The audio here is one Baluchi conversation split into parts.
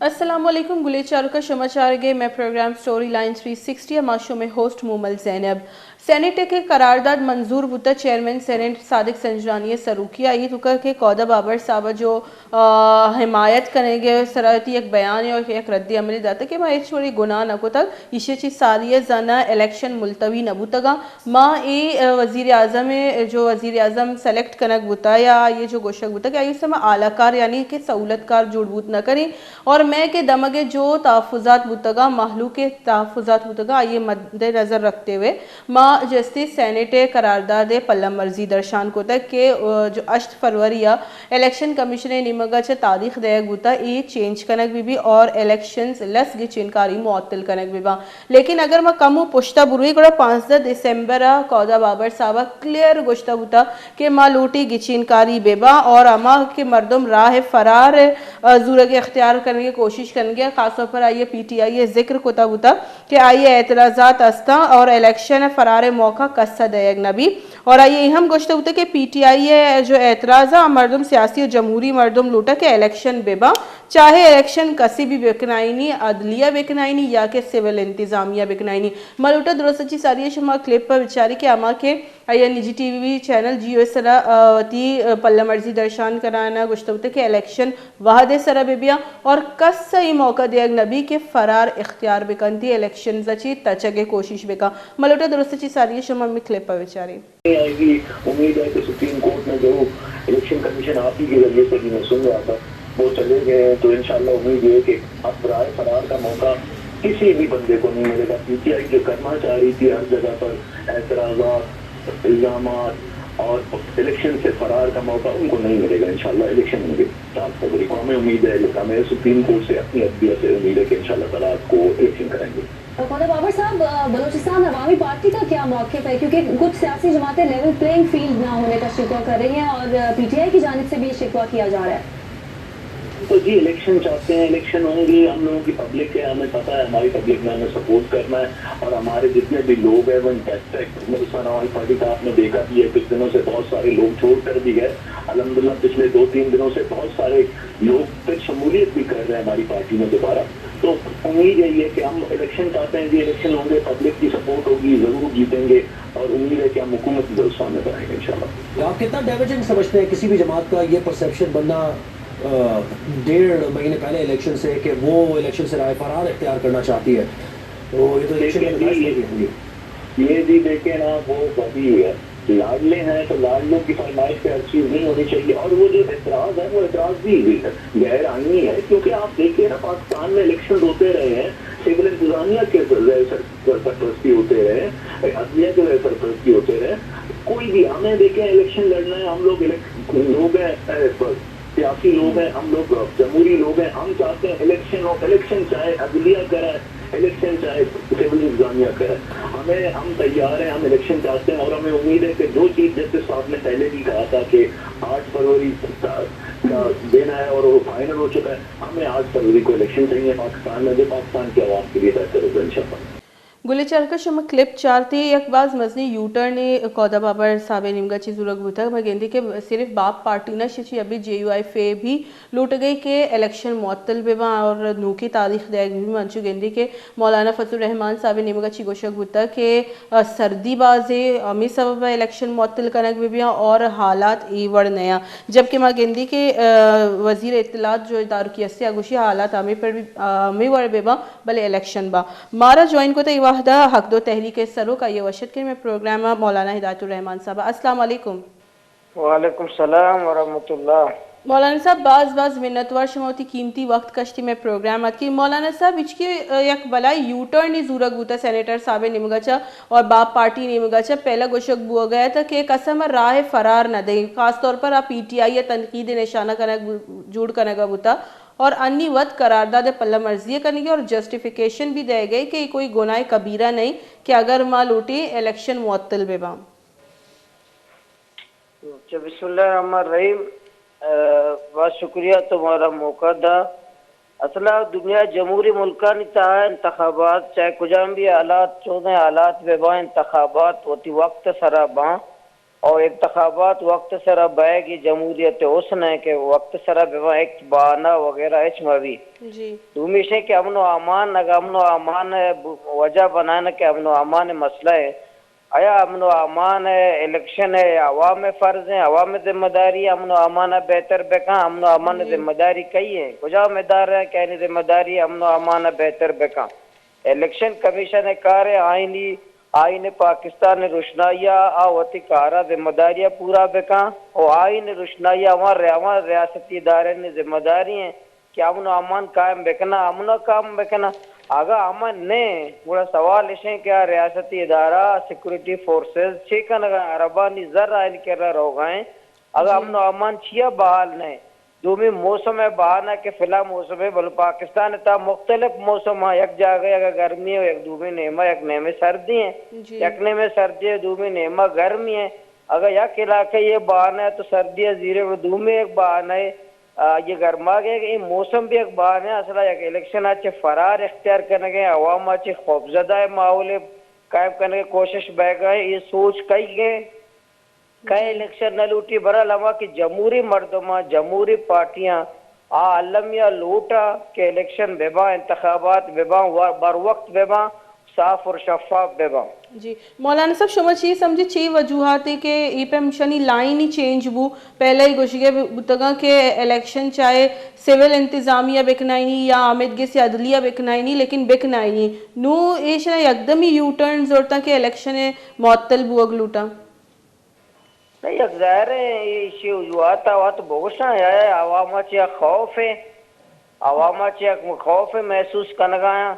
السلام علیکم، گلیں چاروکاں، شما چارگ ءَ مئے programme story line three sixty ءَ، ما شمئے ہوسٹ مومل زینب۔ سینیٹ ءَ کہ قرارداد منظور بوتگ، چیئرمین سینیٹ صادق سنجرانی ءِ سروکی ءَ، آئی ءِ توکا کہ کودا بابر صاحب ءَ جو، آ، حمایت کنگ ءِ سرا وتی یک بیانے اور یک رد عملے داتگ کہ ما ہچ وڑیں گناہ نہ کتگ، ایشی ءَ چہ ساری ءَ زاناں الیکشن ملتوی نہ بوتگاں۔ ما اے، آ، وزیر اعظم ءِ جو وزیر اعظم سلیکٹ کنگ بوتا یا آئی ءِ جو گوشگ بوتا کہ آئی ءَ سما آلہ کار یعنی کہ سہولت کار جوڑ بوت نہ کنیں، اور مئے کہ دمگ ءَ جو تحفظات بوتگاں، مہلوک ءِ تحفظات بوتگاں، آئی ءَ مد نظر رکھتے ہوئے ما جستی سینیٹ ءِ قرارداد ءِ پلہ مرزی درشان کتگ کہ، آ، جو ہشت فروری ءَ الیکشن کمیشن ءِ نیمگ ءَ چہ تاریخ دئیگ بوتگ، اے چینج کنگ بہ بی اور الیکشنز لس گچین کاری معطل کنگ بہ باں۔ لیکن اگر ما کمو پشتا برویں، گڑا پانزدہ دسمبر ءَ کودا بابر صاحب ءَ کلیئر گوشتہ بوتگ کہ ما لوٹیں گچین کاری بہ باں اور ہما کہ مردم راہ فرار ءِ، آ، زورگ اختیار کنگ ءِ کوشش کنگ ءَ، خاص طور پر آئی ءَ پی ٹی آئی ءِ ذکر کتہ بوتگ کہ آئی ءِ اعتراضات استاں اور الیکشن ءِ فرار ءِ موقع کس ءَ دئیگ نہ بی۔ اور آئی ءَ اے ہم گوشتہ بوتگ کہ پی ٹی آئی ءِ جو اعتراض ءَ، مردم سیاسی و جمہوری مردم لوٹا کہ الیکشن بہ باں، چاہے الیکشن کسے بھی بکنائینی، عدلیہ بکنائینی یا کہ سول انتظامیہ بکنائینی۔ ما لوٹا درست چی ساری شما کلپ پر بچاری کہ ہما کہ آئی ءَ نجی ٹی وی چینل جیو ءِ سرا، آ، وتی، آ، پلہ مرزی درشان کنان ءَ گوشتہ بوتگ کہ الیکشن وہد ءِ سرا بہ بیاں اور کس ءَ اے موقع دیگ نہ بی کہ فرار اختیار بکنتی، الیکشنز ءَ چہ تچگ ءِ کوشش بکن۔ ما لوٹا درست چی ساری شما ہمے کلپ ءَ بچاریں۔ آئی بی امید ہے کہ سپریم کورٹ نے جو الیکشن کمیشن آپ ہی کے ذریعے سے بھی میں سن رہا تھا، وہ چلے گئے ہیں، تو انشاءاللہ امید یہ ہے کہ اب رائے فرار کا موقع کسی بھی بندے کو نہیں ملے گا۔ پی ٹی آئی جو کرنا چاہ رہی تھی ہر جگہ پر اعتراضات، الزامات اور الیکشن سے فرار کا موقع ان کو نہیں ملے گا۔ انشاءاللہ الیکشن ہوں گے سات فروری کو، ہمیں امید ہے، ہمیں سپریم کورٹ سے، اپنی عدلیہ سے امید ہے کہ انشاءاللہ رات کو الیکشن کرائیں گے۔ خدا بابر صاحب، آ، بلوچستان عوامی پارٹی کا کیا موقف ہے؟ کیونکہ کچھ سیاسی جماعتیں لیول پلینگ فیلڈ نہ ہونے کا شکوہ کر رہی ہیں اور، آ، پی ٹی آئی کی جانب سے بھی یہ شکوہ کیا جا رہا ہے۔ تو جی، الیکشن چاہتے ہیں، الیکشن ہوں گے، ہم لوگوں کی پبلک ہے، ہمیں پتہ ہے ہماری پبلک نے ہمیں سپورٹ کرنا ہے، اور ہمارے جتنے بھی لوگ ہیں وہ انٹیکٹ ہے۔ ہندوستان عوامی پارٹی کا آپ نے دیکھا بھی ہے، کچھ دنوں سے بہت سارے لوگ چھوڑ کر بھی گئے۔ الحمدللہ پچھلے دو تین دنوں سے بہت سارے لوگ پھر شمولیت بھی کر رہے ہیں ہماری پارٹی میں دوبارہ۔ تو امید یہی ہے کہ ہم الیکشن چاہتے ہیں، یہ الیکشن ہوں گے، پبلک کی سپورٹ ہوگی، ضرور جیتیں گے، اور امید ہے کہ ہم حکومت ہندوستان میں بنائیں گے انشاءاللہ۔ آپ کتنا ڈیمیجنگ سمجھتے ہیں کسی بھی جماعت کا یہ پرسیپشن بننا، آ، ڈیڑھ مہینے پہلے الیکشن سے، کہ وہ الیکشن سے رائے فرار اختیار کرنا چاہتی ہے؟ تو یہ تو الیکشن دیکھیں کا جی، نتائج یہ، ہے۔ جی۔ یہ جی دیکھیں نا، وہ وہی ہے۔ لاڈلے ہیں تو لاڈلوں کی فرمائش پہ ہر چیز نہیں ہونی چاہیے۔ اور وہ جو اعتراض ہے، وہ اعتراض بھی غیر آئینی ہے، کیونکہ آپ دیکھیں نا، پاکستان میں الیکشن ہوتے رہے ہیں، سول انتظامیہ کے غیر سر-، سرپرستی ہوتے رہے ہیں، عدلیہ کے غیر سرپرستی ہوتے رہے ہیں۔ کوئی بھی، ہمیں دیکھیں، الیکشن لڑنا ہے، ہم لوگ الیکٹ-، لوگ ہیں، اے، سیاسی لوگ ہیں، ہم لوگ جمہوری لوگ ہیں، ہم چاہتے ہیں الیکشن ہو، الیکشن چاہے عدلیہ کرے، الیکشن چاہے سول انتظامیہ کرے، ہمیں، ہم تیار ہیں، ہم الیکشن چاہتے ہیں، اور ہمیں امید ہے کہ جو چیف جسٹس صاحب نے پہلے بھی کہا تھا کہ آٹھ فروری کا، کا دن ہے اور وہ فائنل ہو چکا ہے، ہمیں آٹھ فروری کو الیکشن چاہیے پاکستان میں، جو پاکستان کی عوام کے لیے بہتر ہوگا انشاءاللہ۔ گلیں چاروکاں، شما کلپ چارتی، یک باز مزنیں یو ٹرنے کودا بابر صاحب ءِ نیمگا چہ زورگ بوتگ۔ ما گندی کہ صرف باپ پارٹی نہ، شچی ابھی جے یو آئی ایف اے بھی لوٹگئی کہ الیکشن معطل بہ باں اور نوکی تاریخ دئیگ بہ بی۔ ما انچو گندی کہ مولانا فضل الرحمان صاحب ءِ نیمگا چہ گوشگ بوتگ کہ، آ، سردی بازے، ہمے سبب ءَ الیکشن معطل کنگ بہ بیاں اور حالات اے وڑ نیاں۔ جبکہ ما گندی کہ، آ، وزیر اطلاعات جو دارکی ہستی آ گوشی حالات ہمے پر بھی، آ، ہمے وڑ بہ باں۔ بلے الیکشن با۔ مارا جوائن کت اے وہدا حق دو تحریک ءِ سروک آئی ءَ وش اتک کنیں مئے پروگرام ءَ مولانا ہدایت الرحمان صاحب۔ السلام علیکم۔ وعلیکم السلام ورحمۃ اللہ۔ مولانا صاحب، باز باز منتوار، شما وتی قیمتی وقت کشتی مئے پروگرام اتکی۔ مولانا صاحب، ہچکی، ا، یک بلائی یو ٹرن ہی زورگ بوتا سینیٹر صاحب ءِ نیمگا چا اور باپ پارٹی نیمگا چا پہلا گوشگ بوگا ات کہ کسم راہ فرار نہ دیں، خاص طور پر آ پی ٹی آئی ءِ تنقید نشانہ کنگ بو-، جوڑ کنگا بوتا۔ اور انی وت قرارداد ءِ پلہ مرزی ءَ کنگی اور جسٹیفیکیشن بھی دئیگئی کہ اے کوئی گناہ کبیرہ نہیں کہ اگر ما لوٹیں الیکشن معطل بہ باں۔ اچھا، بسم اللہ الرحمن الرحیم۔ اے، بہت شکریہ تمہارا موقع دا۔ اصلا دنیا جمہوری ملکانی تہا انتخابات، چاہے کجام بھی حالات، چودہ حالات بہ باں، انتخابات وتی وقت سرا باں۔ او انتخابات وقت سرا بئیگی جمہوریت حسن ء کہ وقت سرا بباں، ہچ بہانہ وغیرہ ہچ مہ بی۔ جی۔ دومی ایش کہ امن و امان، اگہ امن و امان ء ب-، وجہ بنائیں کہ امن و امان ء مسئلہ ء، آیا امن و امان ء الیکشن ء عوام ء فرض ء، عوام ء ذمہ داری امن و امان ء بہتر بکن، امن و امان ء ذمہ داری کئی ء؟ کجام ادارہ ء کہ آیانی ذمہ داری امن و امان ء بہتر بکن؟ الیکشن کمیشن ء کار ء آئینی، آئین پاکستان ء روشنائی ء آ وتی کار ء ذمہ داری ء پورا بکن و آئین ء روشنائی ء ہما ری-، ہما ریاستی ادارہانی ذمہ داری ایں کہ امن و امان قائم بکناں، امن ء قائم بکناں۔ اگاں امن نہ، گڑا سوال اش انت کہ آ ریاستی ادارہ، سیکورٹی فورسز چے کنگ ء انت؟ عربانی زر آیانی کرا روگ ء انت۔ اگاں امن و امان چیا بحال نہ انت؟ دومی موسم ء بہانہ کہ فلاں موسم ء، بلے پاکستان ء تہا مختلف موسم ء، یک جاگہ اگاں گرمی ء یک دومی نیمہ، یک نیمہ سردی ء، یک نیمہ سردی ء دومی نیمہ گرمی ء۔ اگاں یک علاقہ ء بہانہ ء تو سردی ء زیرے، گڑا دومی یک بہانہ ء آ، یہ گرماگ ء اے موسم بھی یک بہانے، اصلا یک الیکشن ء چہ فرار اختیار کنگ ء، عوام ء چہ خوفزدہ ء ماحول ء قائم کنگ ء کوشش بئیگ ء، اے سوچ کئی ء کئے الیکشن نہ لوٹی۔ برحال ہما کہ جمہوری مردماں، جمہوری پارٹیاں آ المی ء لوٹاں کہ الیکشن بہ باں، انتخابات بہ باں، و-، بر وقت بہ باں، صاف اور شفاف بہ باں۔ جی مولانا صاحب، شما چی سمجھے، چی وجوہات ء کہ اے پہ مشانی لائن ہی چینج بو؟ پہلے ہی گوشگے بوتگاں کہ الیکشن چاہے سول انتظامیہ بکنائینی یا آمید گس یا عدلیہ بکنائینی، لیکن بکنائینی۔ نو ایشاں یکدم ہی یو ٹرن زرتاں کہ الیکشن معطل بوگ لوٹاں۔ نہ، یک ظاہر ہے، ایشی وجوہات ء وت بگوشاں، یا عوام ء چہ خوف ہے، عوام ء چہ یک خوف محسوس کنگا آں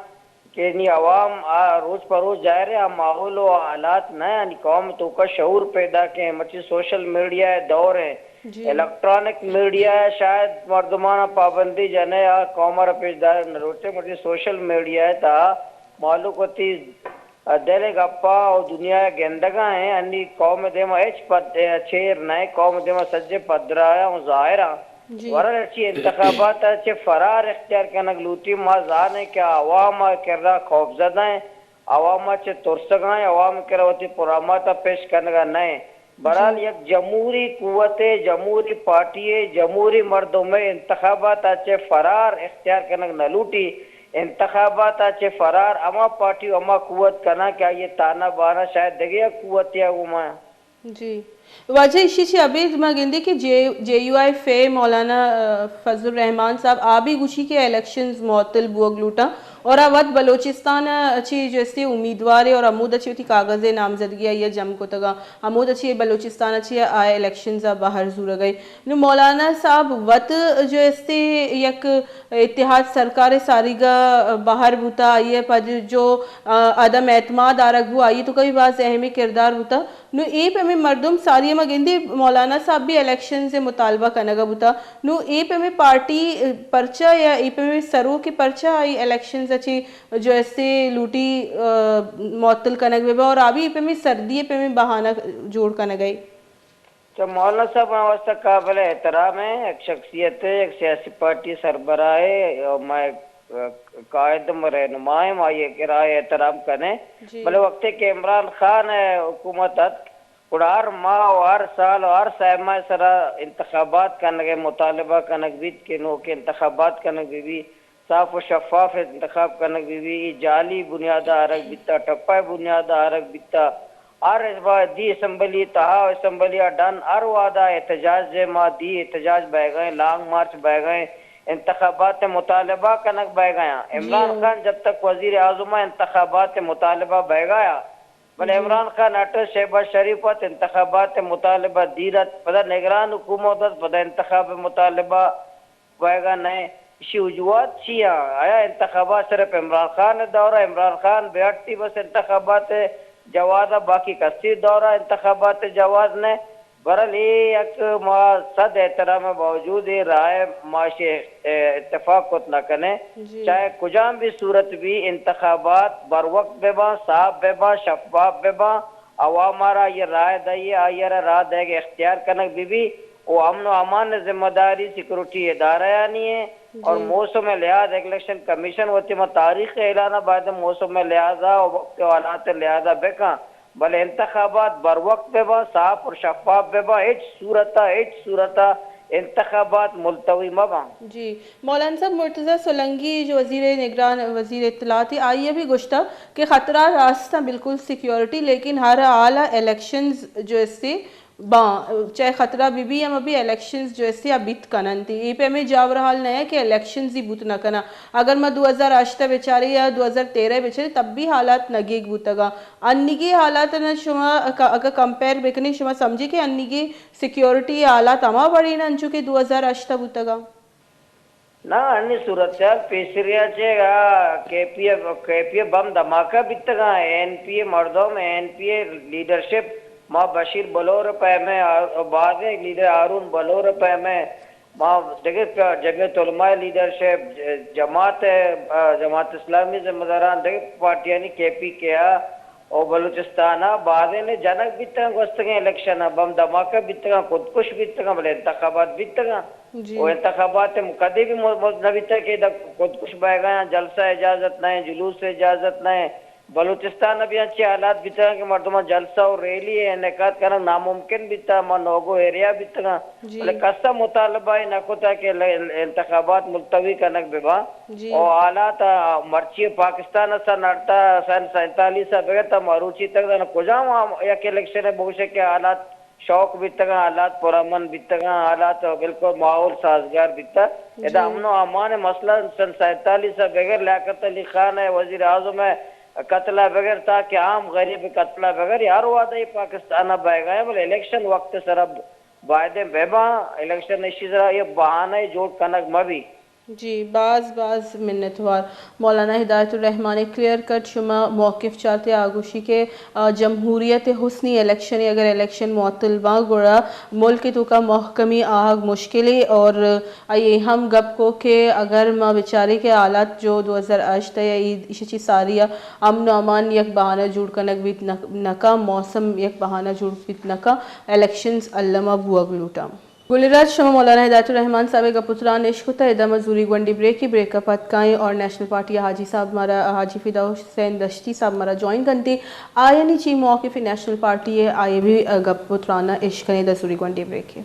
کہ نی عوام آ روز پہ روز ظاہر ہے آ ماحول و حالات نہ، یعنی قوم توکا شعور پیدا کہ مرچی سوشل میڈیا ء دور ہے، الیکٹرانک میڈیا ء شاید مردماں پابندی جنے آ قوم ء را پیش دار نہ روچے، مرچی سوشل میڈیا ء تہا مہلوک وتی دل ء گپا و دنیا ء گندگا ہیں، انی قوم ء دیما ہچ پد چیر نہ، قوم ء دیما سجے پدرایا و ظاہرا۔ ورا ہرچی انتخابات ء چہ فرار اختیار کنگ لوٹی، ما زانیں کہ عوام ء کرا خوفزدہ ہیں، عوام ء چہ ترسگا ہیں، عوام ء کرا وتی پرامات ء پیش کنگا نہ ہیں۔ بہرحال یک جمہوری قوت ء، جمہوری پارٹی ء، جمہوری مردم ء انتخابات ء چہ فرار اختیار کنگ نہ لوٹی۔ انتخابات ء چہ فرار ہما پارٹی و ہما قوت کناں کہ آئی ء تانا بانا شاید دگہ یک قوتے ء گوما۔ جی۔ واجہ ایشی چہ ابید ما گندے کہ جے، جے یو آئی فے مولانا، آ، فضل الرحمان صاحب آ بھی گوشی کہ الیکشنز معطل بوگ لوٹاں اور آ وت بلوچستان ء چہ جو استے امیدوارے اور ہمود ء چہ وتی کاغذ ء نامزدگی آئی ء جم کتگاں، ہمود ء چہ بلوچستان ء چہ آ الیکشنز ء بہر زورگ ء۔ نوں مولانا صاحب وت جو استے یک اتحاد سرکار ء ساریگ ء بہر بوتا، آئی ء پد جو، آ، عدم اعتماد آرگ بو، آئی ء توکا بھی باز اہمیں کردار بوتا۔ نوں اے پیمیں مردم ساری ء ما گندے مولانا صاحب بھی الیکشنز ء مطالبہ کنگ ء بوتا۔ نوں اے پیمیں پارٹی پرچا یا اے پیمیں سروک پرچا آئی الیکشنز ء چہ جو استے لوٹی، آ، معطل کنگ بہ بہ اور آ بھی اے پیمیں سردی ء پیمیں بہانہ جوڑ کنگ ء۔ تو مولانا صاحب ہمے واسطہ قابل احترام ہیں، یک شخصیت ہے، یک سیاسی پارٹی سربراہ ہے، اور میں، آ، قائد و رہنما ہیں، ما یہ کرا احترام کریں۔ جی۔ بلے وقتے کہ عمران خان ء حکومت ات، گڑا ہر ماہ و ہر سال و ہر سہ ماہ سرا انتخابات کنگ ء مطالبہ کنگ بیت کہ نوکیں انتخابات کنگ بہ بی، صاف و شفاف انتخاب کنگ بہ بی، اے جعلی بنیاد ء آرگ بیتا، ٹپہ بنیاد ء آرگ بیتا۔ ہر ازبا دی اسمبلی تہا و اسمبلی ء ڈن ہر وہدا احتجاج ء ما دی احتجاج بئیگئیں، لانگ مارچ بئیگئیں، انتخابات ء مطالبہ کنگ بئیگیاں۔ عمران خان جب تک وزیر اعظم ء انتخابات ء مطالبہ بئیگایا۔ بلے عمران خان اٹ، شہباز شریف ات، انتخابات ء مطالبہ دیر ات، پدا نگران حکومت ات، پدا انتخاب ء مطالبہ بئیگا نئے۔ اشی وجوہات چی آں؟ آیا انتخابات صرف عمران خان ء دور ء، عمران خان بیاٹی بس انتخابات ء جواز ء، باقی کسی دور ء انتخابات ء جواز نئے؟ برحال اے یک ما صد احترام ء باوجود اے رائے ما اشی اتفاق کت نہ کنیں۔ جی۔ چاہے کجام بھی صورت بھی، انتخابات بر وقت بہ باں، صاف بہ باں، شفاف بہ باں، عوام ء را آئی ء رائے دئیے، آئی ء را راہ دئیگ ء اختیار کنگ بہ بی، و امن و امان ء ذمہ داری سیکورٹی ادارہ آنی ء، اور جی۔ موسم ء لحاظ الیکشن کمیشن وتی ما تاریخ ء اعلان ء باید موسم ء لحاظ ء و وقت ء حالات ء لحاظ ء بہ کن۔ بلے انتخابات بر وقت بہ باں، صاف اور شفاف بہ باں، ہچ صورت ءَ، ہچ صورت ءَ انتخابات ملتوی مہ باں۔ جی، مولانا صاحب، مرتضی سولنگی جو وزیر نگران، وزیر اطلاعات، آئی ءَ بھی گوشتہ کہ خطرہ راست ایں بالکل سیکیورٹی، لیکن ہر حال ءَ الیکشنز جو استی باں، چاہے خطرہ بہ بی یا مہ بی، الیکشنز جو استی آ بیت کن انت۔ اے پیمیں جاور حال نہ ایں کہ الیکشنز ہی بوت نہ کناں۔ اگر ما دو ہزار ہشت ءَ بچاریں یا دو ہزار تیرہ ءَ بچاریں، تب بھی حالات نگیگ بوتگاں۔ انیگی حالات ءَ شما ک-، اگہ کمپیئر بکنیں، شما سمجھے کہ انیگی سیکیورٹی حالات ہما وڑیں انچو کہ دو ہزار ہشت ءَ بوتگاں؟ نہ، انی صورتحال پیسریا چہ آ کے پی اے، کے پی اے بم دھماکہ بیتگاں، اے این پی اے مردم، اے این پی اے لیڈرشپ، ما بشیر بلور ءِ پیمیں، آ-، بازیں لیڈر، ہارون بلور ءِ پیمیں، ما دگہ پ-، جمعیت علماء لیڈرشپ، ج-، جماعت ءِ، آ، جماعت اسلامی ذمہ داران، دگہ پارٹیانی، کے پی کے ءَ، او بلوچستان ءَ بازینے جنگ بیتگاں، گوستگیں الیکشن ءَ بم دھماکہ بیتگاں، خودکش بیتگاں، بلے انتخابات بیتگاں۔ جی۔ او انتخابات م-، کدی بھی م-، م-، نہ بیتگ کہ ادا خودکش بئیگا ایں، جلسہ اجازت نہ ایں، جلوس اجازت نہ ایں۔ بلوچستان ءَ بھی انچیں حالات بیتگاں کہ مردماں جلسہ و ریلی انعقاد کنگ ناممکن بیتگ، ما نوگو ایریا بیتگاں۔ جی۔ بلے کس ءَ مطالبہ اے نہ کتگ کہ ل-، انتخابات ملتوی کنگ بہ باں۔ جی۔ او حالات، آ، مرچی پاکستان ءَ سن ہڑتال، سن سینتالیس ءَ بگر تا مروچی تک دانا کجام آ یک الیکشن ءَ بگوشے کہ حالات شوق بیتگاں، حالات پرامن بیتگاں، حالات بالکل ماحول سازگار بیتگ۔ ادا جی۔ امن و امان ءِ مسئلہ سن سینتالیس ءَ بگر، لیاقت علی خان ءِ، وزیر اعظم ءِ قتل ءَ بگر، تا کہ عام غریب قتل ءَ بگر، ہر وہد ءَ پاکستان ءَ بئیگا ایں، بلے الیکشن وقت ءِ سرا بائدیں بہ باں، الیکشن اشی سرا یک بہانہ جوڑ کنگ مہ بی۔ جی، باز باز منتوار۔ مولانا ہدایت الرحمان ءِ کلیئر کٹ شما موقف چارتے، آ گوشی کہ، آ، جمہوریت حسنی الیکشن ءَ، اگر الیکشن معطل باں گڑا ملک ءِ توکا محکمی آہگ مشکلے، اور آئی ءَ ہم گپ کو کہ اگر ما بچاریں کہ حالات جو دو ہزار ہشت ءَ یا ای-، ایشی چی ساری ءَ امن و امان یک بہانہ جوڑ کنگ بیت نہ، نہ کاں، موسم یک بہانہ جوڑ بیت نہ کاں، الیکشنز الما بوگ لوٹاں۔ گل راج، شما مولانا ہدایت الرحمان صاحب ءِ گپ و تران اش کتہ، ادا ما زوری گونڈی بریکے، بریک ءَ پد کائیں اور نیشنل پارٹی ءِ حاجی صاحب مارا، حاجی فدا حسین دشتی صاحب مارا جوائن کنتی، آیانی چی موقف نیشنل پارٹی ءِ، آئی بھی گپ و تران اش کنیں، ادا زوری گونڈی بریکے۔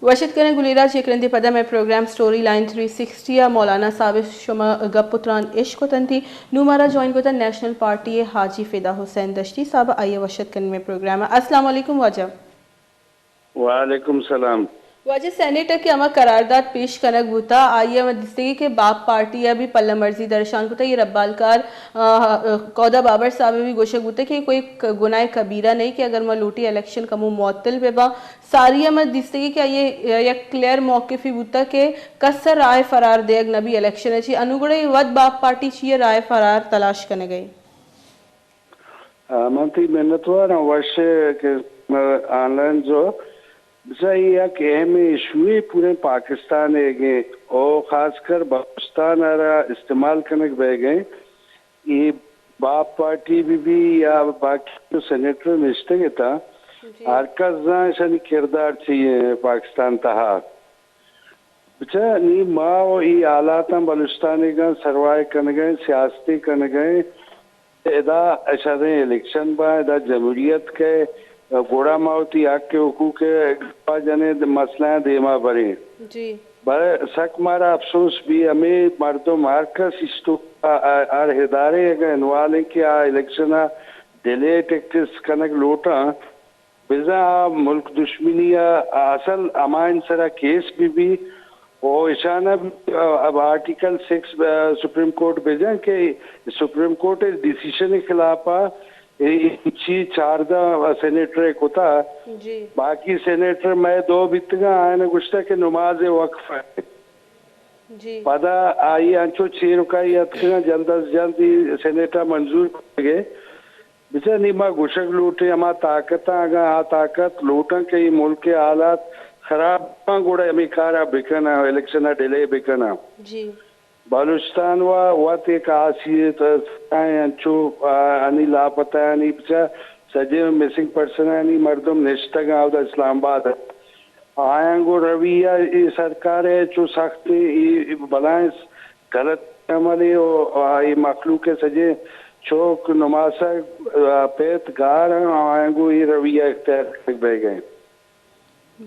وش اتک کنیں گل راج، یک رندے پدا مئے programme story line three sixty ءَ مولانا صاحب ءِ شما گپ و تران اش کتنتی۔ نوں مارا جوائن کتن نیشنل پارٹی ءِ حاجی فدا حسین دشتی صاحب، آئی ءَ وش اتک کنیں مئے پروگرام ءَ۔ السلام علیکم واجہ۔ وعلیکم سلام۔ واجہ، سینیٹ ءَ کہ ہما قرارداد پیش کنگ بوتا، آئی ءَ ما دیستگی کہ باپ پارٹی ءَ بھی پلہ مرزی درشان کتا، یہ ربالکار، آ، کودا بابر صاحب ءَ بھی گوشگ بوتا کہ کوئی ک-، گناہ کبیرہ نہیں کہ اگر ما لوٹی الیکشن کمو معطل بہ باں، ساری ءَ ما دیستگی کہ آئی ءِ یک کلیئر موقفے بوتگ کہ کس ءَ رائے فرار دیگ نہ بی الیکشن ءَ چی۔ انو گڑا اے وت باپ پارٹی چی ءَ رائے فرار تلاش کنگ ءَ؟ آ، من تئی منتوار آں وش کہ آن لائن جو بزاں اے یک اہم ایشوے پوریں پاکستان ءِ گیں او خاص کر بلوچستان ءَ را استعمال کنگ بئیگ ءَ ایں۔ اے باپ پارٹی بہ بی یا باقی جو سینیٹر نشتگ اتاں، جی۔ ہر کس زان اشانی کردار چی ایں پاکستان تہا۔ بچا نی ما و اے حالاتاں بلوچستان ءَ گاں سروائے کنگ ءَ ایں، سیاستے کنگ ءَ ایں۔ ادا شریں الیکشن باں، ادا جمہوریت کئے، گڑا ما وتی حق ءُ حقوق ءِ گپا جنیں، مسئلہ ءَ دیما بریں۔ جی۔ بلے سک مارا افسوس بی، ہمے مردم ہر کس اشتو، آ، آ، ہر ادارے اگاں انوالو ایں کہ آ الیکشن ءَ ڈیلے ٹیکٹکس کنگ لوٹاں، بزاں آ ملک دشمنی ءِ اصل ہمایانی سرا کیس بہ بی، او اشانا بھی، آ، اب آرٹیکل سکس، آ، سپریم کورٹ بجن کہ سپریم کورٹ ءِ ڈیسیشن ءِ خلاف ءَ اے چی چاردہ سینیٹر ءَ کتا۔ جی۔ باقی سینیٹر مئے دو بیتگاں، آیاں گوشتا کہ نماز وقف ءَ۔ جی۔ پدا آئی انچو چیرکائی اتکگاں، جلد از جلد اے سینیٹ ءَ منظور کنگ ءَ۔ بچار نی ما گوشگ لوٹیں ہما طاقتاں، اگاں آ طاقت لوٹاں کہ اے ملک ءِ حالات خراب باں، گڑا ہمے کار ءَ بکناں، الیکشن ءَ ڈیلے بکناں۔ جی۔ بلوچستان ءَ وت یک حیثیت است، انچو، آ، انی لاپتہ آنی بچار سجیں مسنگ پرسن آنی مردم نشتگ آں اودا اسلام آباد ءَ۔ آیاں گوں رویہ اے سرکار ءِ چو سخت اے بلائیں غلط عملے و آ اے مخلوق ءِ سجیں چوک نماسگ ءَ پیت گار اَں، آیاں گوں اے رویہ اختیار کنگ بیگ ءَ اِنت۔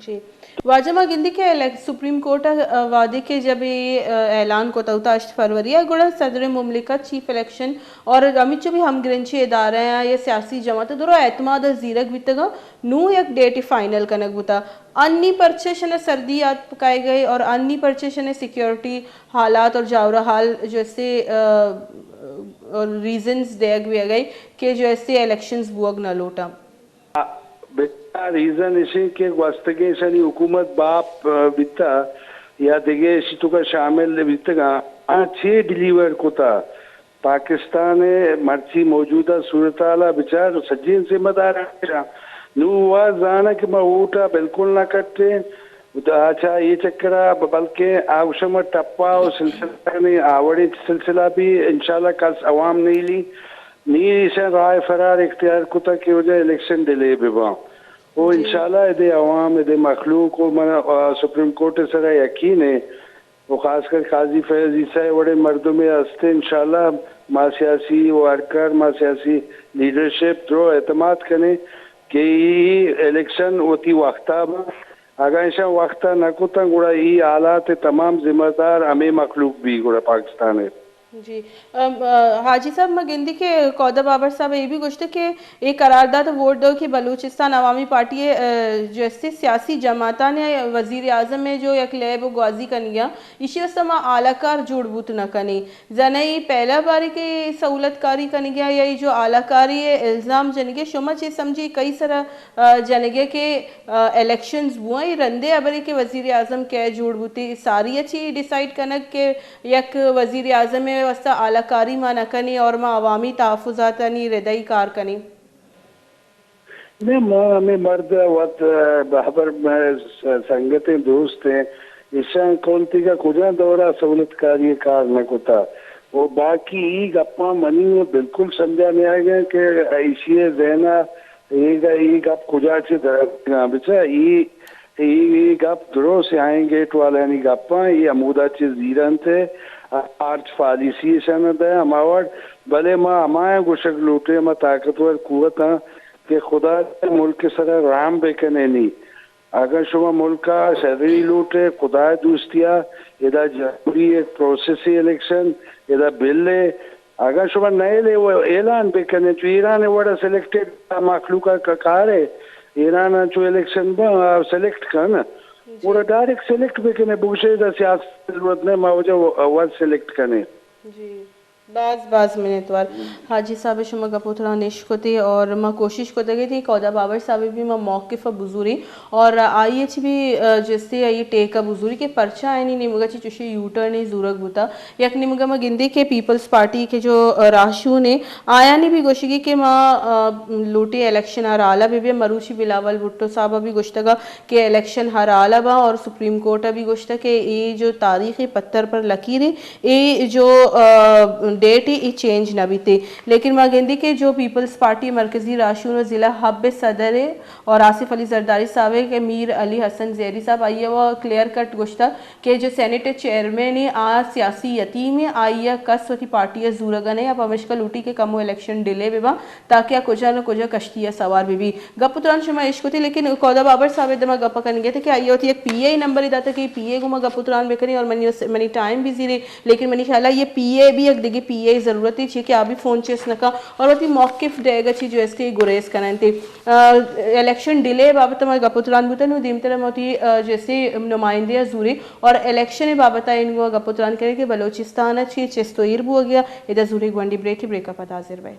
جی۔ واجہ ما گندی کہ الیک-، سپریم کورٹ ءَ وھدے کہ جب اے اعلان کت اوت ہشت فروری ءَ، گڑا صدر مملکت، چیف الیکشن اور ہمینچو بھی ہمگرنچی ادارہ آں یا سیاسی جماعت درو اعتماد ءَ زیرگ بیتگ اَں، نوں یک ڈیٹے فائنل کنگ بوتا۔ انی پرچہ اشاں سردی آتک کائیگ ءَ اور انی پرچہ اشاں سیکیورٹی حالات اور جاور حال جو ایسے، آ، اور ریزنز دیگ بیگ ءَ کہ جو ایسے الیکشنز بوگ نہ لوٹاں۔ بچار ریزن اش اِنت کہ گوستگیں اشانی حکومت باپ، آ، بیتا یا دگہ اشی توکا شامل بیتگاں، آ چے ڈیلیور کتا؟ پاکستان ءِ مرچی موجودہ صورتحال ءَ بچار، سجیں ذمہ دار اَں۔ نوں وا زاناں کہ ما ووٹ ءَ بالکل نہ کٹیں۔ اچھا، اے چکر ءَ بلکیں آ گوشاں ما ٹپا و سلسلہ کنیں، آ وڑیں سلسلہ بھی انشاءاللہ کس عوام نیلی۔ نی ایشاں راہ فرار اختیار کتگ کہ وجہ الیکشن ڈیلے بہ باں۔ و جی۔ انشاءاللہ ادے عوام، ادے مخلوق و من، آ، سپریم کورٹ ءِ سرا یقین ایں و خاص کر قاضی فیض عیسیٰ ءِ وڑیں مردمے ہست، انشاءاللہ ما سیاسی ورکر، ما سیاسی لیڈرشپ درو اعتماد کنیں کہ ای الیکشن وتی وقتا باں۔ اگاں ایشاں وقتا نہ کتاں گڑا ای حالات ءِ تمام ذمہ دار ہمے مخلوق بی گڑا پاکستان ءِ۔ جی۔ ام، آ، حاجی صاحب، ما گندی کہ کودا بابر صاحب ءَ اے بھی گوشتگ کہ اے قرارداد ءَ ووٹ دو کہ بلوچستان عوامی پارٹی ءِ، آ، جو استے سیاسی جماعتاں ءِ وزیر اعظم ءِ جو یک لیب و گوازی کنگی اَں، ایشی واستہ ما آلہ کار جوڑ بوت نہ کنیں۔ زاناں اے پہلا بارے کہ سہولت کاری کنگی اَں یا اے جو آلہ کاری ءِ الزام جنگی، شما چے سمجھی کئی سرا، آ، جنگی کہ، آ، الیکشنز بوئیں، اے رندے ہبرے کہ وزیر اعظم کئے جوڑ بوتی، ساری ءَ چی ڈیسائیڈ کنگ کہ یک وزیر اعظم ءِ واستہ آلہ کاری ما نہ کنیں اور ما عوامی تحفظاتانی ردائی کار کنیں۔ نہ، ما ہمے مرد ءَ وت، آ، بہبر مئے س-، سنگتیں دوستیں، ایشاں کونتیگا کجا دورا سہولت کاری ءَ کار نہ کتا۔ و باقی ای گپاں منی بالکل سمجھا نیایگا کہ ایشی ءِ ذہن ءَ اے گ-، اے گپ کجا چہ دراتکگاں؟ بچا، اے، اے، اے گپ درو سیاہیں گیٹ والانی گپاں، اے ہمودا چہ زیرنت ءُ آرچ پالیسی اشاں دئے ہما وڑ، بلے ما ہمایاں گوشگ لوٹیں، ہما طاقتور قوتاں کہ خدا ملک ءِ سرا رحم بکنینی۔ اگاں شما ملک ءَ شری لوٹ ئے، خدا ءِ دوستی ءَ، ادا جمہوری یک پروسیسے الیکشن، ادا بل ئے، اگاں شما نئیل ئے و اعلان بکن ئے، چو ایران ءِ وڑ ءَ سلیکٹڈ مخلوق ءَ ک-، کار ئے، ایران ءَ چو الیکشن باں، آ سلیکٹ کن، جی۔ گڑا ڈائریکٹ سلیکٹ بکن ئے، بگوش ئے ادا سیاست ضرورت نہ، ما وجہ و-، وت سلیکٹ کن ئے۔ جی۔ باز باز منتوار۔ حاجی صاحب، شما گپ و تران اشکتے اور ما کوشش کتگ ات کہ کودا بابر صاحب بھی ما موقف ءَ بزوری اور آئی ءَ چہ بھی، آ، جستے آئی ٹیک ءَ بزوری کہ پرچا آئینی نیمگ ءَ چہ چوشیں یو ٹرنے زورگ بوتا۔ یک نیمگ ءَ ما گندے کہ پیپلز پارٹی کہ جو، آ، راہشون ایں، آیانی بھی گوشگی کہ ما، آ، لوٹیں الیکشن ہر حال ءَ بہ بی۔ مروچی بلاول بھٹو صاحب ءَ بھی گوشتگ ءَ کہ الیکشن ہر حال ءَ باں اور سپریم کورٹ ءَ بھی گوشتگ کہ اے جو تاریخ پتھر پر لکیر ایں، اے جو، آ، ڈیٹ ایں، اے چینج نہ بیت۔ لیکن ما گندی کہ جو پیپلز پارٹی مرکزی راہشون و ضلع حب صدر ایں اور آصف علی زرداری صاحب ایں کہ میر علی حسن زہری صاحب آئی ءَ وہ کلیئر کٹ گوشتگ کہ جو سینیٹ چیئرمین ایں، آ سیاسی یتیم ایں، آئی ءَ کس وتی پارٹی ءَ زورگ ءَ نہ ایں، آ پمیشکا لوٹی کہ کمو الیکشن ڈیلے بہ باں تاکہ آ کجا نہ کجا کشتی ءَ سوار بہ بی۔ گپ و تران شما اشکتی، لیکن کودا بابر صاحب ءِ دمگ گپ کنگ ات کہ آئی ءَ وتی یک پی اے نمبرے داتگ کہ پی اے گوما گپ و تران بکنی اور منی اس-، منی ٹائم بھی زیرے، لیکن منی خیال ءَ یہ پی اے بھی یک دگہ پی اے ضرورت ایں، چی کہ آ بھی فون چست نہ کن اور وتی موقف دئیگ ءَ چی جو استے گریز کننت۔ آ، الیکشن ڈیلے بابت ما گپ و تران بوتن و دیمتر ما وتی، آ، جو استے نمائندے ءَ زورے اور الیکشن بابت ءَ انگو گپ و تران کرے کہ بلوچستان ءَ چی چست و ایر بوگیا۔ ادا زورے گونڈی بریک، بریک ءَ پد حاضر بئے۔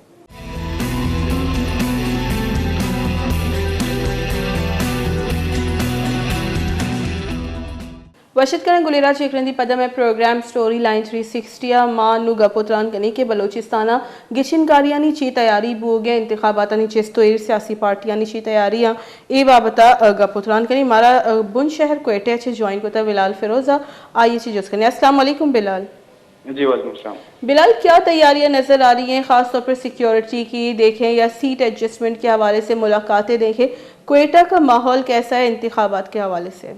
وش اتک کناں گلیں راج، یک رندے پدا مئے programme story line three sixty ءَ ما نوں گپ و تران کنیں کہ بلوچستان ءَ گچین کاریانی چی تیاری بوگ ءَ، انتخاباتانی چست و ایر، سیاسی پارٹیانی چی تیاری آں، اے بابت ءَ گپ و تران کنیں۔ مارا بن شہر کوئٹہ ءَ چہ جوائن کتگ بلال فیروز ءَ، آئی ءَ چہ جست کنیں۔ السلام علیکم بلال۔ جی، وعلیکم السلام۔ بلال، کیا تیاریاں نظر آ رہی ہیں، خاص طور پر سیکیورٹی کی دیکھیں یا سیٹ ایڈجسٹمنٹ کے حوالے سے ملاقاتیں دیکھیں، کوئٹہ کا ماحول کیسا ہے انتخابات کے حوالے سے؟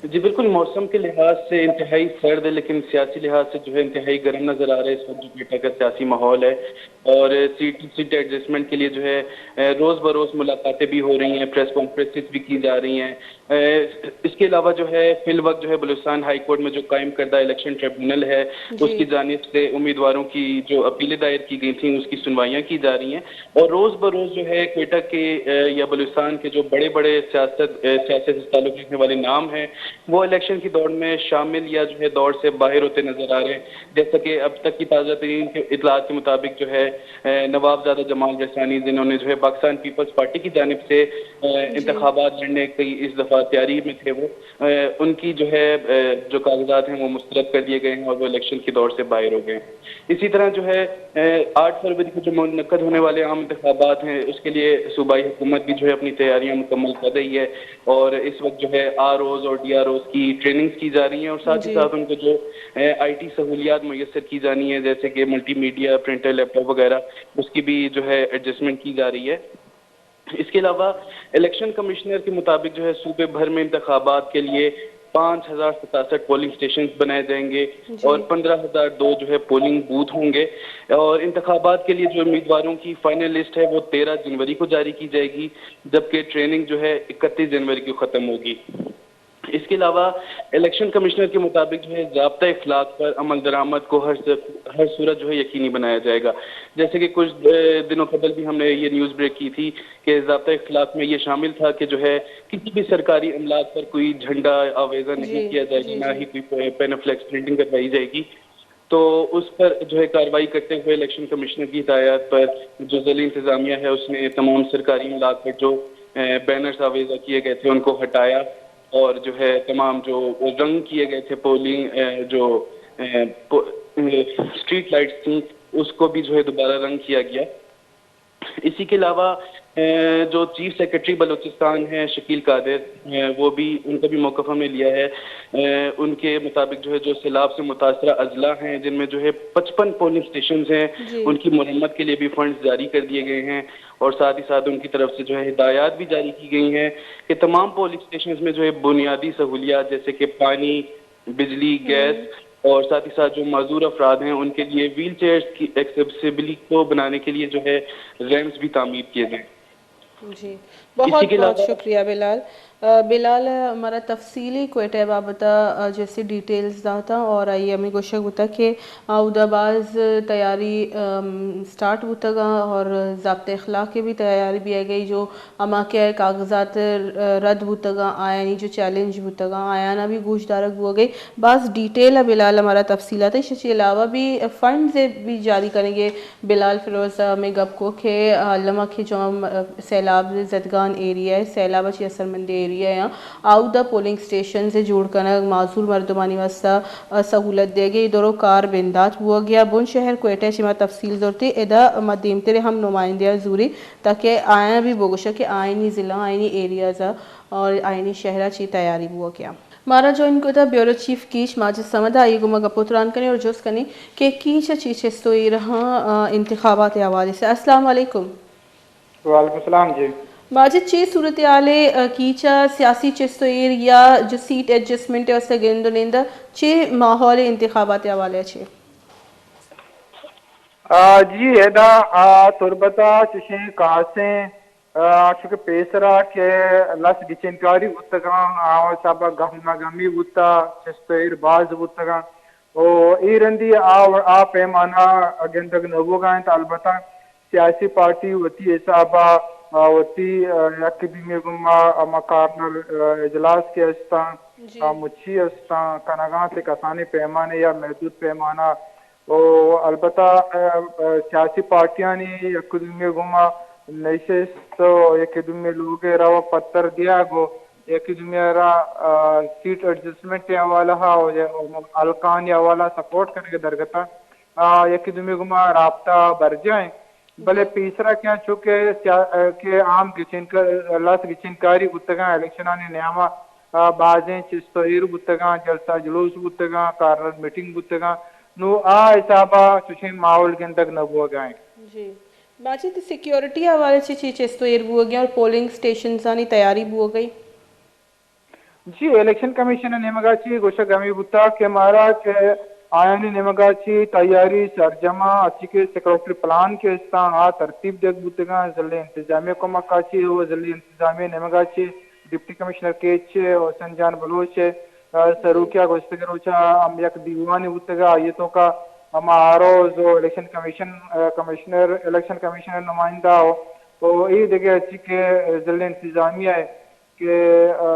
جی، بالکل، موسم کے لحاظ سے انتہائی سرد ہے، لیکن سیاسی لحاظ سے جو ہے انتہائی گرم نظر آ رہا ہے اس وقت جو کوئٹہ کا سیاسی ماحول ہے۔ اور سیٹ سیٹ ایڈجسٹمنٹ کے لیے جو ہے، اے، روز بروز ملاقاتیں بھی ہو رہی ہیں، پریس کانفرنسز بھی کی جا رہی ہیں۔ اے، اس کے علاوہ جو ہے فی الوقت جو ہے بلوچستان ہائی کورٹ میں جو قائم کردہ الیکشن ٹریبونل ہے، اس جی۔ کی جانب سے امیدواروں کی جو اپیلیں دائر کی گئی تھیں، اس کی سنوائیاں کی جا رہی ہیں۔ اور روز بروز جو ہے کوئٹہ کے، اے، یا بلوچستان کے جو بڑے بڑے سیاست، اے، سیاست سے تعلق رکھنے والے نام ہیں، وہ الیکشن کی دوڑ میں شامل یا جو ہے دوڑ سے باہر ہوتے نظر آ رہے ہیں۔ جیسا کہ اب تک کی تازہ ترین اطلاعات کے مطابق جو ہے، اے، نواب زادہ جمال رسانی، جنہوں نے جو ہے پاکستان پیپلز پارٹی کی جانب سے، اے، جی۔ انتخابات لڑنے کی اس دفعہ تیاری میں تھے، وہ، اے، ان کی جو ہے، اے، جو کاغذات ہیں وہ مسترد کر دیے گئے ہیں اور وہ الیکشن کی دوڑ سے باہر ہو گئے ہیں۔ اسی طرح جو ہے، اے، آٹھ فروری کو جو منعقد ہونے والے عام انتخابات ہیں، اس کے لیے صوبائی حکومت بھی جو ہے اپنی تیاریاں مکمل کر رہی ہے اور اس وقت جو ہے آر اوز اور ڈی آر اوز کی ٹریننگز کی جا رہی ہیں اور ساتھ ہی جی۔ ساتھ ان کو جو، اے، آئی ٹی سہولیات میسر کی جانی ہے، جیسے کہ ملٹی میڈیا، پرنٹر، لیپ ٹاپ وغیرہ، اس کی بھی جو ہے ایڈجسٹمنٹ کی جا رہی ہے۔ اس کے علاوہ الیکشن کمشنر کے مطابق جو ہے صوبے بھر میں انتخابات کے لیے پانچ ہزار ستاسٹھ پولنگ اسٹیشنز بنائے جائیں گے جی۔ اور پندرہ ہزار دو جو ہے پولنگ بوتھ ہوں گے اور انتخابات کے لیے جو امیدواروں کی فائنل لسٹ ہے وہ تیرہ جنوری کو جاری کی جائے گی، جبکہ ٹریننگ جو ہے اکتیس جنوری کو ختم ہوگی۔ اس کے علاوہ الیکشن کمشنر کے مطابق جو ہے ضابطہ اخلاق پر عمل درآمد کو ہر س-، ہر صورت جو ہے یقینی بنایا جائے گا۔ جیسے کہ کچھ، اے، دنوں قبل بھی ہم نے یہ نیوز بریک کی تھی کہ ضابطہ اخلاق میں یہ شامل تھا کہ جو ہے کسی بھی سرکاری املاک پر کوئی جھنڈا آویزہ نہیں جی، کیا جائے گا، جی، نہ جی۔ ہی کوئی پین فلیکس پرنٹنگ کروائی جائے گی۔ تو اس پر جو ہے کارروائی کرتے ہوئے الیکشن کمشنر کی ہدایات پر جو ضلعی انتظامیہ ہے اس نے تمام سرکاری املاک پر جو، اے، بینرز آویزہ کیے گئے تھے ان کو ہٹایا اور جو ہے تمام جو رنگ کیے گئے تھے پولنگ، اے، جو، اے، پو-، اے، اسٹریٹ لائٹس تھیں اس کو بھی جو ہے دوبارہ رنگ کیا گیا۔ اسی کے علاوہ، اے، جو چیف سیکرٹری بلوچستان ہیں شکیل قادر، اے، وہ بھی، ان کا بھی موقف ہم نے لیا ہے۔ اے، ان کے مطابق جو ہے جو سیلاب سے متاثرہ اضلاع ہیں جن میں جو ہے پچپن پولنگ اسٹیشنز ہیں، جی۔ ان کی مرمت کے لیے بھی فنڈز جاری کر دیے گئے ہیں اور ساتھ ہی ساتھ ان کی طرف سے جو ہے ہدایات بھی جاری کی گئی ہیں کہ تمام پولنگ اسٹیشنز میں جو ہے بنیادی سہولیات جیسے کہ پانی، بجلی، ہم۔ گیس اور ساتھ ہی ساتھ جو معذور افراد ہیں ان کے لیے ویل چیئرز کی ایکسیسیبلٹی کو بنانے کے لیے جو ہے ریمپس بھی تعمیر کیے جائیں۔ جی، اسی بہت کے بہت علاوہ شکریہ بلال۔ آ، بلال ہمارا تفصیلی کوئٹہ بابت، آ، جیسے ڈیٹیلز داتا اور آئی ہمیں گوشگ بوتا کہ آ، اودا باز تیاری، ام، سٹارٹ بوتگا اور ضابطہ اخلاق کی بھی تیاری بھی آ گئی جو ہما کہ کاغذات، آ، رد بوتگا، آیانی جو چیلنج بوتگا، آیانا بھی گوش دارگ بوگئی۔ باز ڈیٹیل ء بلال ہمارا تفصیلات ہے، ایشی علاوہ بھی فنڈز بھی جاری کنگے۔ بلال فیروز ہمیں گپ کو کہ الما کہ جو ہم سیلاب زدگان ایریا ہے، سیلاب چی اثر مند ایریا ہے، آودا پولنگ اسٹیشنز جوڑ کنگ، معذور مردمانی واسطہ سہولت دیگے، درو کار بندات بوگیا۔ بن شہر کوئٹہ چی ما تفصیل زرتے، ادا ما دیمتر ہم نمائندہ زوری تاکہ آیاں بھی بگوشاں کہ آئینی ضلع، آئینی ایریاز اور آئینی شہرا چی تیاری بوگیا۔ مارا جوائن کتا بیورو چیف کیچ ماجد صمد، آئی گوما گپ و تران کنیں اور جست کنیں کہ کیچ چی چست و ایرہاں، آ، انتخابات حوالے سے۔ السلام علیکم۔ وعلیکم السلام جی۔ ماجد، چے صورتحال ء، آ، کیچ ء سیاسی چست و ایر یا جو سیٹ ایڈجسٹمنٹ ء واستہ گند و نند ء چے ماحول ء انتخابات ء حوالہ ء چے؟ آ، جی، ادا، آ، تربت ء چشیں خاصیں، آ، چونکہ پیسرا کہ لس گچینکاری بوتگاں، آ، سبا گہما گہمی بوتا، چست و ایر باز بوتگاں۔ و اے رندی آ، آ پیمانہ گندگ نہ بوگا انت۔ البتہ سیاسی پارٹی وتی حساب ء، آ، وتی، آ، یک دومی گوما ہما کارنر، آ، اجلاس کہ استاں، جی۔ آ، مچی استاں، کنگاں تے کسانیں پیمانے یا محدود پیمانہ۔ و البتہ، آ، آ، سیاسی پارٹیانی یک دومی گوما نشست و یک دومی لوگ ء روگ پتر دیگ و یکے دومی ء را، آ، سیٹ ایڈجسٹمنٹ ء حوالہ ء و یا حلقانی حوالہ ء سپورٹ کنگ ء درگت ء، آ، یکے دومی گوما رابطہ برجاہ انت۔ بلے پیسرا کہ انچو کہ سیا-، آ، کہ عام گچین ک-، لس گچینکاری بوتگاں الیکشنانی نیام ء، آ، بازیں چست و ایر بوتگاں، جلسہ جلوس بوتگاں، کارنر میٹنگ بوتگاں۔ نوں آ حساب ءَ چوشیں ماحول گندگ نہ بوگ ءَ اِنت۔ جی۔ ماجد، سیکیورٹی ءِ حوالہ چہ چی چست ءُ ایر بوگ ءَ اور پولنگ اسٹیشنزانی تیاری بوگ ءَ؟ جی، الیکشن کمیشن ءِ نیمگ ءَ چہ گوشگ ہمے بوتگ کہ مارا کہ آیانی نیمگ ءَ چہ تیاری سرجم ءَ، ہرچی کہ سیکورٹی پلان کہ استاں، آ ترتیب دیگ بوتگ اَنت۔ ضلعی انتظامیہ ءِ کمک ءَ چہ ءُ ضلعی انتظامیہ ءِ نیمگ ءَ چہ ڈپٹی کمشنر کیچ ءُ حسن جان بلوچ ءِ، آ، سروکی ءَ گوستگیں روچ ءَ ہم یک دیوانے بوتگ ءُ آئی ءِ توکا ہما آر اوز ءُ الیکشن کمیشن، آ، کمشنر، الیکشن کمیشن ءِ نمائندہ ءُ، ءُ اے دگہ ہرچی کہ ضلعی انتظامیہ ءِ کہ، آ،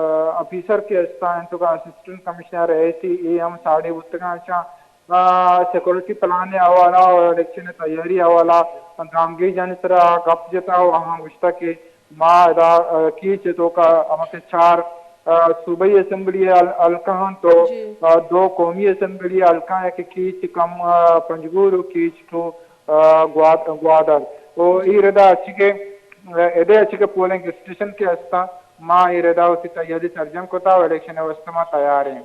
آفیسر کہ استاں، انچو کہ اسسٹنٹ کمشنر، اے سی، اے ہم ساڑی بوتگ اَنت۔ چہ، آ، سیکورٹی پلان ءِ حوالہ ءُ الیکشن ءِ تیاری ءِ حوالہ گامگیجانی سرا گپ جتا ءُ آہاں گوشتا کہ ما ادا، آ، کیچ ءِ توکا ہما کہ چار، آ، صوبائی اسمبلی ءِ حل-، حلقہ اَنت ءُ، جی۔ آ، دو قومی اسمبلی ءِ حلقہ اَنت کہ کیچ کم، آ، پنجگور ءُ کیچ ٹو، آ، گواد-، گوادر۔ ءُ جی۔ اے ردا ہرچی کہ، آ، ادے ہرچی کہ پولنگ اسٹیشن کہ استاں، ما اے ردا وتی تیاری سرجم کتا ءُ الیکشن ءِ واستہ ما تیار ایں۔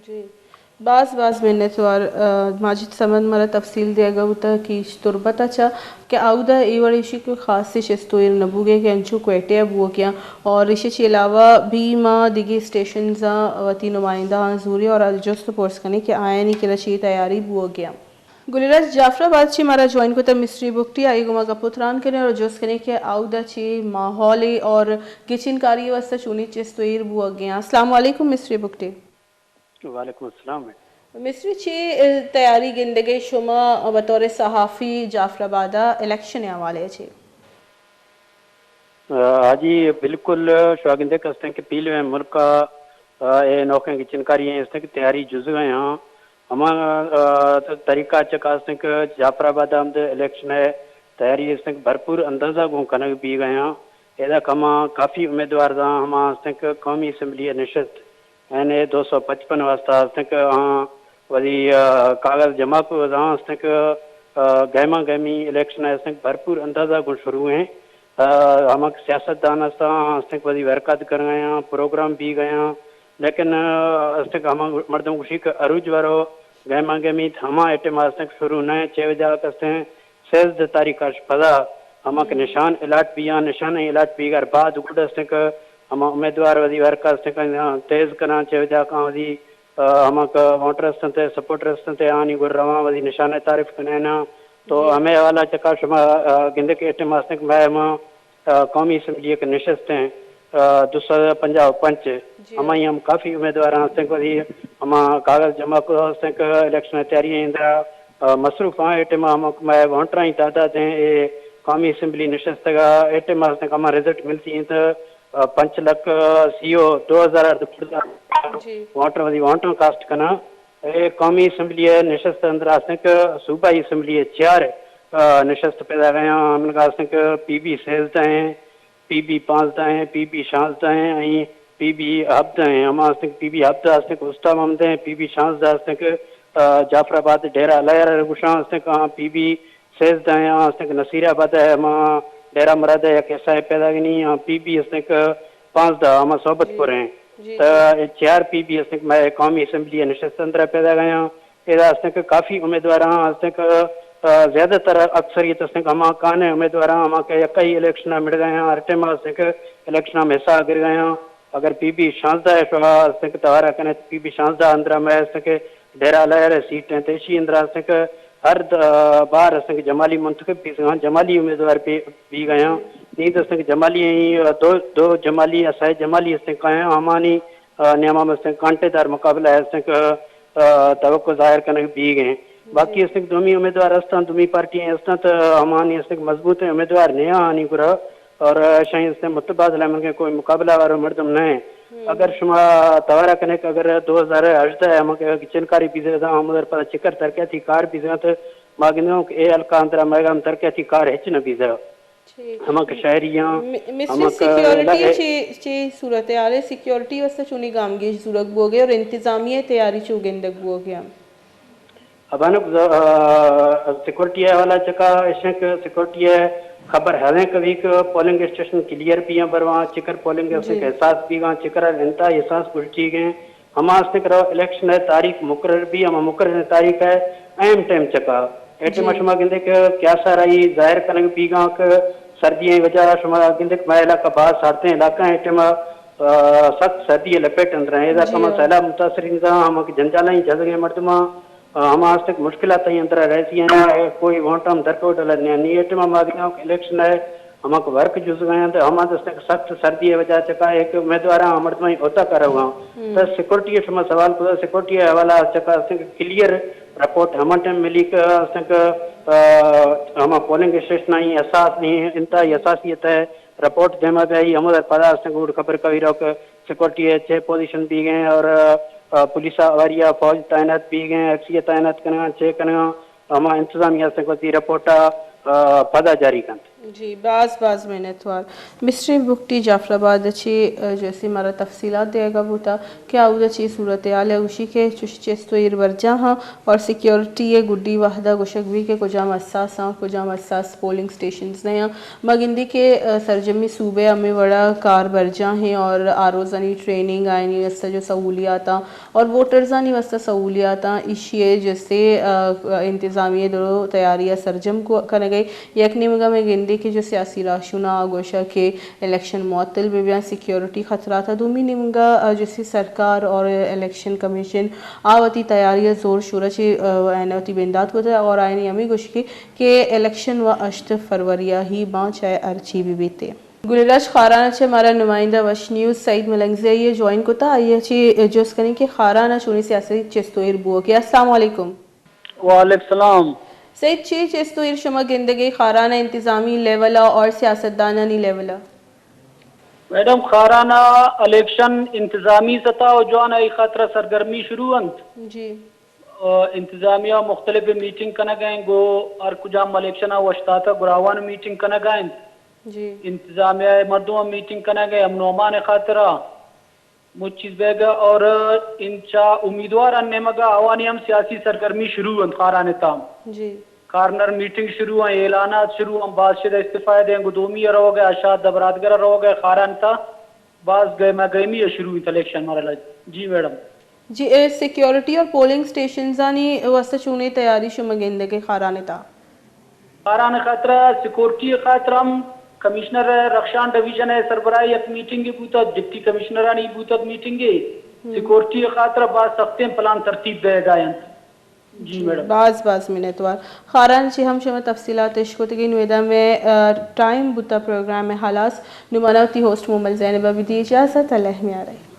جی، باز باز منتوار، آ، ماجد صمد مارا تفصیل دیگ ءَ بوتگ کیچ تربت ءَ چہ کہ اودا اے وڑ ایشی کہ خاصیں چست ءُ ایر نہ بوگ ءَ کہ انچو کوئٹہ ءَ بوگ ءَ اَنت اور ایشی چہ علاوہ بھی ما دگہ اسٹیشنز ءَ وتی نمائندہ آں زوری اور جست ءُ پرس کنیں کہ آیانی کرا چی تیاری بوگ ءَ اَنت۔ گل راج، جعفر آباد چہ مارا جوائن کتگ مسٹری بگٹی، آئی گوما گپ ءُ تران کنیں اور جست کنیں کہ اودا چی ماحول ءَ اور گچین کاری ءِ واستہ چونیں چست ءُ ایر بوگ ءَ اَنت۔ السلام علیکم مسٹری بگٹی۔ وعلیکم السلام۔ مسٹری، چی، ءَ، تیاری گندگ ءَ شما بطور صحافی جعفر آباد ءَ الیکشن ءِ حوالہ ءَ چی؟ آ، حاجی، بالکل شما گندگ ءَ استیں کہ پیلویں ملک ءَ، آ، اے نوکیں گچین کاری ایں استیں کہ تیاری جزو ایں، ہاں۔ ہما، آ، طریقہ چکا استیں کہ جعفر آباد ءَ ہم الیکشن ءِ تیاری استیں کہ بھرپور اندازہ گوں کنگ بیگ ءَ ایں۔ ادا کما کافی امیدوار زاں ہما استیں کہ قومی اسمبلی ءِ نشست این اے دو سو پچپن واستہ استیں کہ آہاں وتی، آ، کاغذ جمع کو زاں استیں کہ، آ، گیماں گیمی الیکشن استیں کہ بھرپور اندازہ گوں شروع ایں۔ آ، ہما کہ سیاست دان استاں، استیں کہ وتی ورکات کنگ ءَ آں، پروگرام بیگ ءَ آں، لیکن، آ، استیں کہ ہما مردم گوشی کہ عروج ورو گیماں گیمی ہما ایٹم استیں کہ شروع نہ ایں، چے وجہ کہ استیں سیزدہ تاریخ اش پدا ہما کہ نشان الاٹ بیاں، نشان الاٹ بیگ ءَ بعد گڈ استیں کہ ہما امیدوار وتی ورک استیں کہ تیز کناں، چے وجہ کہ آں وتی، آ، ہما کہ ووٹر استنت، سپورٹر استنت، آنی گر رواں وتی نشان ءِ تعارف کنائیناں۔ تو ہمے حوالہ چکا شما، آ، گندے کہ اے ٹائم استیں کہ مئے ہما، آ، قومی اسمبلی ءِ کہ نشست ایں، آ، دو سد پنجاہ ءُ پنچ، ہمائی ہم کافی امیدوار استیں کہ وتی ہما کاغذ جمع کو استیں کہ الیکشن ءِ تیاری ءِ اندرا، آ، مصروف آں۔ اے ٹائم ہما کہ مئے ووٹرانی تعداد ایں، اے قومی اسمبلی نشست ءَ اے ٹائم استیں کہ ہما رزلٹ ملتی ایں تو، آ، پنچ لکھ سی ءُ دو ہزار ارد خرداد ووٹر وتی ووٹاں کاسٹ کناں۔ اے قومی اسمبلی ءِ نشست ءِ اندر استیں کہ صوبائی اسمبلی ءِ چیار، آ، نشست پیدا گیاں، ہمنگا استیں کہ پی بی سیزدہ ایں، پی بی پانزدہ ایں، پی بی شانزدہ ایں، ایں پی بی ہبدہ ایں۔ ہما استیں کہ پی بی ہبدہ استیں کہ استا محمد ایں، پی بی شانزدہ استیں کہ، آ، جعفر آباد ڈیرہ الہیار ءَ گوشاں استیں کہ آ پی بی سیزدہ ایں، آ استیں کہ نصیر آباد ءِ ہما ڈیرہ مراد ءِ یک حصہ ءَ پیدا گنی، آ پی بی استیں کہ پانزدہ ہما صحبت پور ایں۔ تو اے چیار پی بی استیں کہ مئے قومی اسمبلی ءِ نشست ءِ اندر پیدا گیاں۔ ادا استیں کہ کافی امیدواراں استیں کہ، آ، زیادہ تر اکثریت استیں کہ ہما کانیں امیدواراں، ہما کہ یکائی الیکشن ءَ مڑ گیاں، ہر ٹائم استیں کہ الیکشن ءَ ہم حصہ گر گیاں۔ اگر پی بی شانزدہ ءَ شما استیں کہ توارا کنے تو پی بی شانزدہ اندرا مئے استیں کہ ڈیرہ الہیار ءِ سیٹ ایں، تو ایشی اندرا استیں کہ ہر د-، بار استیں کہ جمالی منتخب بیثغاں، جمالی امیدوار بی، بیغیاں۔ نیند استیں کہ جمالی ایں، دو، دو جمالی یا سئے جمالی استیں کہ آیاں ہمانی، آ، نیاما استیں کانٹے دار مقابلہ استیں کہ، آ، توقع ظاہر کنگ بیگ ایں۔ باقی استیں کہ دومی امیدوار استاں، دومی پارٹی ایں استاں تو ہمانی استیں کہ مضبوط ایں امیدوار نیا آنی گرا اور شاہی استیں متبادل ایں، ملکیں کوئی مقابلہ وارو مردم نہ ایں۔ اگر شما توارا کنے کہ اگر دو ہزار ہژدہ ءَ ہما کہ گچین کاری بیثغاں، ہمودر پدا چکر ترقیاتی کار بیثغاں تو ما گندوں کہ اے حلقہ اندرا مئیگا ہم ترقیاتی کار ہچ نہ بیثغا۔ ہما کہ شہری آں، م-، مسٹر ہما کہ سیکیورٹی ءِ چی، چی صورتحال ایں؟ سیکیورٹی ءِ واستہ چونیں گامگیج زورگ بوگ ءَ اور انتظامیہ ءِ تیاری چو گندگ بوگ ءَ؟ ابانک ز-، آ، سیکورٹی ءِ حوالہ چکا ایشیں کہ سیکورٹی ءِ خبر ہلیں کبھی کہ پولنگ اسٹیشن کلیئر بیاں برواں، چکر پولنگ استیں کہ حساس بیغاں، چکر انتہائی حساس گوشتیگ ایں۔ ہما استیں کہ رو الیکشن ءِ تاریخ مقرر بی، ہما مقرر تاریخ ءِ اہم ٹائم چکا۔ اے ٹائم ءَ شما گندے کہ کیا سارا ای ظاہر کنگ بیگاں کہ سردی ءِ وجہ ءَ شما گندے کہ مئے علاقہ باز سارتیں علاقہ ایں، اے ٹائم ءَ، آ، سخت سردی ءِ لپیٹ اندر ایں۔ ادا کما سیلاب متاثرین زاں ہما کہ جنجالاں جھدگیں مردماں، آ، ہما استیں کہ مشکلات ءِ اندر رہسی ہیں، کوئی وانٹاں درکو ڈلر نہیں۔ اے ٹائم ءَ ما دیاں کہ الیکشن ءِ ہمک ورک جزگاں انت، ہما دستک سخت سردی ءِ وجہ چکا ایک امیدواراں مردمانی عہدہ کروا۔ تو سیکورٹی ءِ شما سوال کو، سیکورٹی ءِ حوالہ چکا استیں کہ کلیئر رپورٹ ہما ٹائم ملی کہ استیں کہ، آ، ہما پولنگ اسٹیشن ءِ حساس نہیں، انتہائی حساسیت ءِ رپورٹ دیما بیائی، ہمود پدا استیں کہ گوڑ خبر کوی رو کہ سیکورٹی ءِ چے پوزیشن بیگیں اور، آ، پولیس ءِ اواری ءَ فوج تعینات بیگیں، ایف سی ءَ تعینات کنگا، چے کنگا۔ ہما انتظامیہ استیں کہ وتی رپورٹ ءَ، آ، پدا جاری کنت۔ جی، باز باز منتوار۔ مسٹر بگٹی جعفر آباد چی، آ، جیسے مارا تفصیلات دیگا بوتا کہ آودا چی صورتحال ہے، گوشی کہ چوش چست و ایر برجاہ ہاں اور سیکیورٹی ءِ گڈی وہدا گوشگ بی کہ کجام حساس ہاں، کجام حساس پولنگ اسٹیشنز نہ ہاں۔ ما گندی کہ، آ، سرجمی صوبے ہمیں وڑا کار برجاہ ہیں اور آروزانی ٹریننگ آئینی واسطہ جو سہولیات ہاں، اور ووٹرزانی واسطہ سہولیاتاں ایشی ءِ جستے، آ، انتظامیہ درو تیاری ءَ سرجم کو-، کنگ ءَ۔ یک نیمگا میں گندے کہ جو سیاسی راہشونا آ گوشا کہ الیکشن معطل بہ بیاں سیکیورٹی خطرات ءَ، دومی نیمگا، آ، جستے سرکار اور الیکشن کمیشن آ وتی تیاری ءَ زور شور ءَ چہ، آ، آئین وتی بندات کتہ اور آئینی ہمیں گوشکی کہ الیکشن و ہشت فروری ءَ ہی باں چاہے ہرچی بہ بیتے۔ گلیں لچ خاران ءَ چہ مارا نمائندہ وش نیوز سعید ملنگزئی ءَ جوائن کتا، آئی ءَ چہ جست کنیں کہ خاران ءَ چونیں سیاسی چست و ایر بوگ ءَ۔ السلام علیکم۔ وعلیکم السلام۔ سعید، چے چست و ایر شما گندگے خاران ءَ انتظامی لیول ءَ اور سیاستدانانی لیول ءَ؟ میڈم، خاران ءَ الیکشن انتظامی سطح و جوان ءَ ای خاطر ءَ سرگرمی شروع انت۔ جی۔ ءُ انتظامیہ مختلف میٹنگ کنگ ءَ انت، گوں ہر کجام الیکشن ءَ وشتاتگ گراوان میٹنگ کنگ ءَ انت۔ جی۔ انتظامیہ ءِ مردم ہم میٹنگ کنگ ءَ، امن و امان ءِ خاطر ءَ مچ چیز بیگ ءَ، اور انچا امیدوار ءِ نیمگ ءَ آوانی ہم سیاسی سرگرمی شروع انت خاران ءِ تام۔ جی۔ کارنر میٹنگ شروع انت، اعلانات شروع انت، باز شد استعفی دیں، گوں دومی ءَ روگ ءَ، اشاد دبرادگر ءَ روگ ءَ، خاران ءِ تہ باز گہما گہمی ءَ شروع انت الیکشن مرحلہ۔ جی میڈم۔ جی، اے سیکیورٹی اور پولنگ اسٹیشنزانی واستہ چونیں تیاری شما گندگ ءَ خاران ءِ تہ؟ خاران ءِ خاطر ءَ سیکورٹی ءِ خاطر ءَ ہم کمشنر رخشان ڈویژن ءِ سربراہی ءَ یک میٹنگے بوتگ، ڈپٹی کمشنرانی بوتگ میٹنگے۔ ہم۔ سیکورٹی ءِ خاطر ءَ باز سختیں پلان ترتیب دئیگ ءَ انت۔ جی جی، میڈم۔ باز باز منتوار۔ خاران چی ہم شما تفصیلات اشکتگی۔ نو ادا میں، آ، ٹائم بوتا پروگرام ءِ ہلاس۔ نو منا وتی ہوسٹ مومل زینب ءَ بدی اجازت، اللہ میارے۔